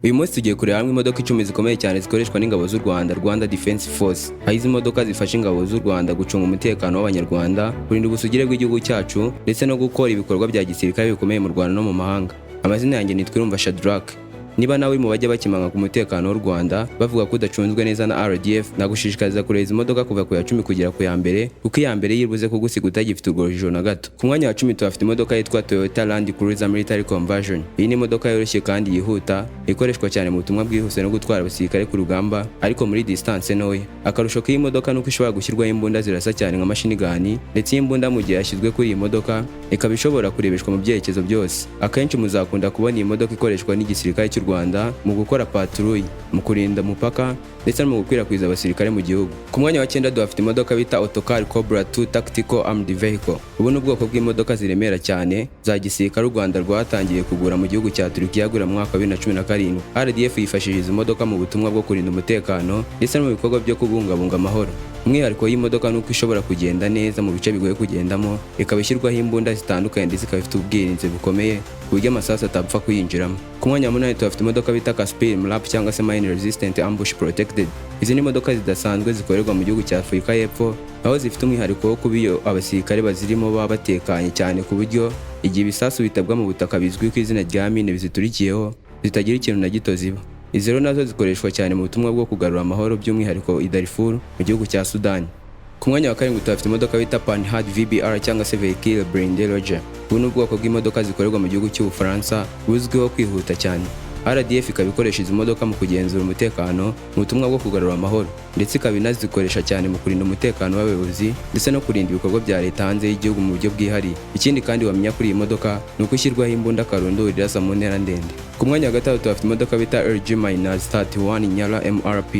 Uyu munsi tugiye kureba hamwe imodoka 10 zikomeye cyane zikoreshwa n'ingabo z'u Rwanda, Rwanda Defense Force. Aho izi modoka zifasha ingabo z'u Rwanda gucunga umutekano w'Abanyarwanda, kurinda ubusugire bw'igihugu cyacu ndetse no gukora ibikorwa bya gisirikare bikomeye mu Rwanda no mu mahanga. Amazina yanjye nitwa Irumva Shadrack. Niba nawe mu bajya bakemanga ku mutekano w'u Rwanda, bavuga ko udacunzwe neza na RDF, nagushishikariza kureba izi modoka kuva ku ya 10 kugera ku ya mbere, kuko iya mbere yibuze kugusiga utagifite urwo rujijo na gato. Ku mwanya wa 10 tuhafite imodoka yitwa Toyota Land Cruiser Military Conversion. Iyi ni imodoka yoroshye kandi yihuta, ikoreshwa cyane mu butumwa bwihuse no gutwara abasirikare ku rugamba, ariko muri distance ntoya. Akarusho k'iyi modoka nuko ishobora gushyirwaho imbunda zirasa cyane nka machine gun, ndetse iyi mbunda mu gihe yashyizwe kuri iyi modoka ikaba ishobora kurebeshwa mu byerekezo byose. Akenshi muzakunda kubona iyi modoka ikoreshwa n'igisirikare cy'u Rwanda mu gukora patrouille, mu kurinda umupaka ndetse no mu gukwirakwiza abasirikare mu gihugu. Ku mwanya wa 9 duhafite imodoka bita Otokar Cobra 2 Tactical Armored Vehicle. Ubu ni ubwoko bw'imodoka ziremera cyane za gisirikare u Rwanda rwatangiye kugura mu gihugu cya Turukiya guhera mu mwaka wa 2017. RDF yifashishije izi modoka mu butumwa bwo kurinda umutekano ndetse no mu bikorwa byo kubungabunga amahoro. Umwihariko w'iyi modoka ni uko ishobora kugenda neza mu bice bigoye kugendamo, ikaba ishyirwaho imbunda zitandukanye ndetse ikaba ifite ubwirinzi bukomeye ku buryo amasasu atapfa kuyinjiramo. Ku mwanya wa 8 tuhafite imodoka bita Casspir MRAP cyangwa se Mine Resistant Ambush Protected. Izi ni imodoka zidasanzwe zikorerwa mu gihugu cya Afurika y'Epfo, aho zifite umwihariko wo kuba iyo abasirikare bazirimo baba batekanye cyane, ku buryo igihe ibisasu bitabwa mu butaka bizwi ku izina rya mine biziturikiyeho zitagira ikintu na gito ziba. Izi rero nazo zikoreshwa cyane mu butumwa bwo kugarura amahoro, by'umwihariko i Darfur mu gihugu cya Sudani. Ku mwanya wa 7 tuhafite imodoka bita Panhard VBR cyangwa se Véhicule Blindé Léger. Ubu ni ubwoko bw'imodoka zikorerwa mu gihugu cy'Ubufaransa buzwiho kwihuta cyane. RDF ikaba ikoresha izi modoka mu kugenzura umutekano mu butumwa bwo kugarura amahoro, ndetse ikaba inazikoresha cyane mu kurinda umutekano w'abayobozi ndetse no kurinda ibikorwa bya leta hanze y'igihugu mu buryo bwihariye. Ikindi kandi wamenya kuri iyi modoka ni uko ishyirwaho imbunda karundura irasa mu ntera ndende. Ku mwanya wa 6 tuhafite imodoka bita LG-31 Nyala MRP.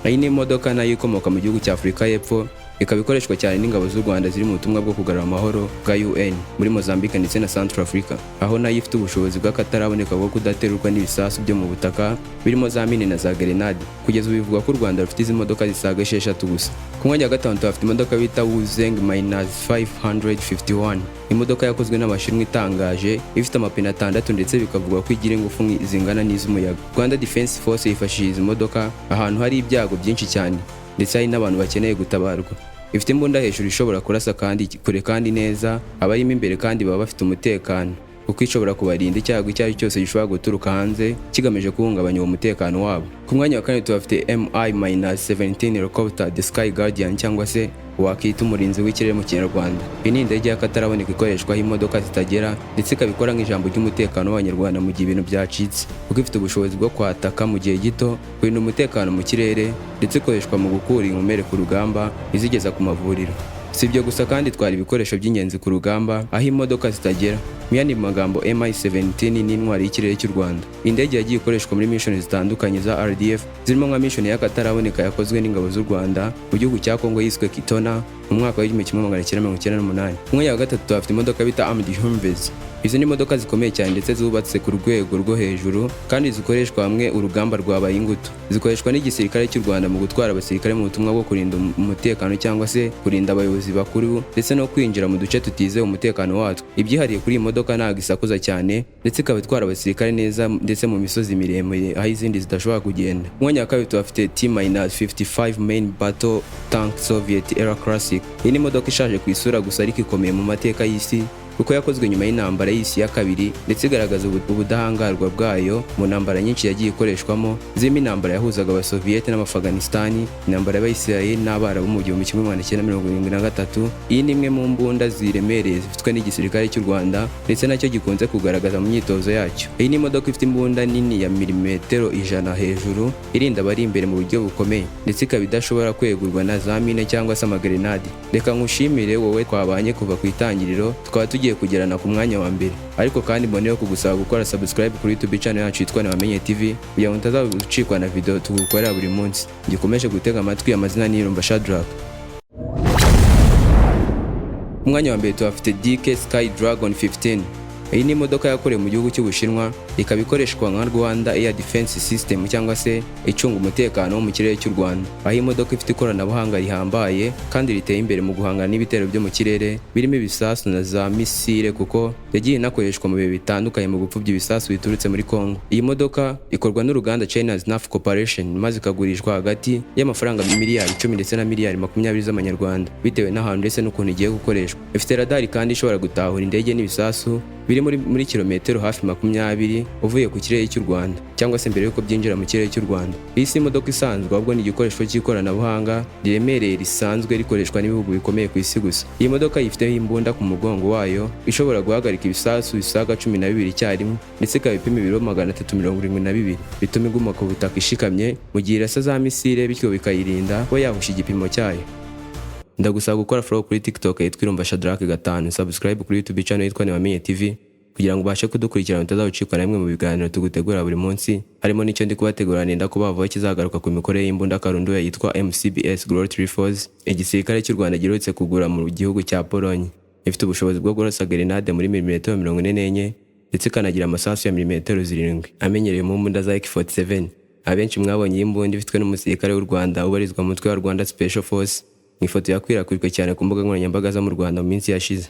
Iyi ni imodoka nayo ikomoka mu gihugu cya Afurika y'Epfo, ikaba ikoreshwa cyane n'ingabo z'u Rwanda ziri mu butumwa bwo kugarura amahoro bwa UN muri Mozambique ndetse na Central Africa, aho nayo ifite ubushobozi bw'akataraboneka bwo kudaterurwa n'ibisasu byo mu butaka birimo za mine na za gerenade. Kugeza ubu bivugwa ko u Rwanda rufite izi modoka zisaga 6 gusa. Ku mwanya wa 5 tuhafite imodoka bita Wuzheng -551, imodoka yakozwe n'Abashinwa itangaje, ifite amapine 6 ndetse bikavugwa ko igira ingufu zingana n'iz'umuyaga. Rwanda Defense Force yifashishije izi modoka ahantu hari ibyago byinshi cyane ndetse hari n'abantu bakeneye gutabarwa. Ifite imbunda hejuru ishobora kurasa kandi kure kandi neza, abarimo imbere kandi baba bafite umutekano kuko ishobora kubarinda icyago icyo ari cyo cyose gishobora guturuka hanze kigamije guhungabanya uwo mutekano wabo. Ku mwanya wa 4 tuhafite Mi-17 Helicopter, The Sky Guardian, cyangwa se wakita umurinzi w'ikirere mu Kinyarwanda. Iyi ni indege y'akataraboneka ikoreshwaho imodoka zitagera, ndetse ikaba ikora nk'ijambo ry'umutekano w'Abanyarwanda mu gihe ibintu byacitse, kuko ifite ubushobozi bwo kwataka mu gihe gito, kurinda umutekano mu kirere, ndetse ikoreshwa mu gukura inkomere ku rugamba izigeza ku mavuriro. Si ibyo gusa kandi, itwara ibikoresho by'ingenzi ku rugamba aho imodoka zitagera. Mu yandi magambo, Mi-17 ni intwari y'ikirere cy'u Rwanda. Indege yagiye ikoreshwa muri mission zitandukanye za RDF, zirimo nka mission y'akataraboneka yakozwe n'ingabo z'u Rwanda mu gihugu cya Kongo yiswe Kitona mu mwaka wa 1998. Ku mwanya wa 3 tuhafite imodoka bita Armored Humvees. Izi ni imodoka zikomeye cyane ndetse zubatse ku rwego rwo hejuru kandi zikoreshwa hamwe urugamba rwabaye ingutu. Zikoreshwa n'igisirikare cy'u Rwanda mu gutwara abasirikare mu butumwa bwo kurinda umutekano cyangwa se kurinda abayobozi bakuru ndetse no kwinjira mu duce tutizewe umutekano watwo. Ibyihariye kuri iyi modoka, ntabwo isakuza cyane ndetse ikaba itwara abasirikare neza ndetse mu misozi miremire aho izindi zidashobora kugenda. Ku mwanya wa 2 tuhafite T-55 Main Battle Tank Soviet Era Classic. Iyi ni imodoka ishaje ku isura gusa, ariko ikomeye mu mateka y'isi kuko yakozwe nyuma y'intambara y'isi ya kabiri, ndetse igaragaza ubudahangarwa bwayo mu ntambara nyinshi yagiye ikoreshwamo, zirimo intambara yahuzaga Abasoviyete n'Abafaganisitani, intambara y'Abayisiraheli n'Abarabu mu 1973. Iyi ni imwe mu mbunda ziremereye zifitwe n'igisirikare cy'u Rwanda, ndetse nacyo gikunze kugaragaza mu myitozo yacyo. Iyi ni imodoka ifite imbunda nini ya milimetero 100 hejuru, irinda abari imbere mu buryo bukomeye, ndetse ikaba idashobora kwegurwa na za mine cyangwa se amagerenade. Reka nkushimire wowe twabanye kuva ku itangiriro, tukaba tugiye kugerana ku mwanya wa mbere, ariko kandi mboneyeho kugusaba gukora subscribe kuri YouTube channel yacu yitwa Ntibamenye TV kugira ngo utazagucikwa na video tugukorera buri munsi. Gikomeje gutega amatwi, amazina ni Irumba Shadrack. Ku mwanya wa mbere tuhafite DK Sky Dragon 15. Iyi ni imodoka yakorewe mu gihugu cy'Ubushinwa, ikaba ikoreshwa nka Rwanda Air Defense System cyangwa se icunga umutekano wo mu kirere cy'u Rwanda, aho imodoka ifite ikoranabuhanga rihambaye kandi riteye imbere mu guhangana n'ibitero byo mu kirere birimo ibisasu na za misile, kuko yagiye inakoreshwa mu bihe bitandukanye mu gupfubya ibisasu biturutse muri Congo. Iyi modoka ikorwa n'uruganda China's NAF Corporation, maze ikagurishwa hagati y'amafaranga miliyari 10 ndetse na miliyari 20 z'amanyarwanda, bitewe n'ahantu ndetse n'ukuntu igiye gukoreshwa. Ifite radari kandi ishobora gutahura indege n'ibisasu biri muri kilometero hafi 20 uvuye ku kirere cy'u Rwanda, cyangwa se mbere y'uko byinjira mu kirere cy'u Rwanda. Iyi si imodoka isanzwe, ahubwo ni igikoresho cy'ikoranabuhanga riremereye risanzwe rikoreshwa n'ibihugu bikomeye ku isi gusa. Iyi modoka yifiteho imbunda ku mugongo wayo ishobora guhagarika ibisasu bisaga 12 icyarimwe, ndetse ikaba ipima ibiro 372, bituma iguma ku butaka ishikamye mu gihe irasa za misile, bityo bikayirinda kuba yahusha igipimo cyayo. Ndagusaba gukora follow kuri TikTok yitwa Irumva Shadrack 5, subscribe kuri YouTube channel yitwa Niwamenye TV, kugira ngo ubashe kudukurikirana utazawucikwa na bimwe mu biganiro tugutegura buri munsi, harimo n'icyo ndi kubategura nenda kuba kizagaruka ku mikorere y'imbunda karundura yitwa MCBS Glory Rifles, igisirikare cy'u Rwanda giherutse kugura mu gihugu cya Pologne. Ifite ubushobozi bwo kurasa grenade muri milimetero 44, ndetse ikanagira amasasu ya milimetero 7 amenyerewe mu mbunda za AK-47. Abenshi mwabonye iyi mbunda ifitwe n'umusirikare w'u Rwanda ubarizwa mu mutwe wa Rwanda Special Force mu ifoto yakwirakwijwe cyane ku mbuga nkoranyambaga zo mu Rwanda mu minsi yashize.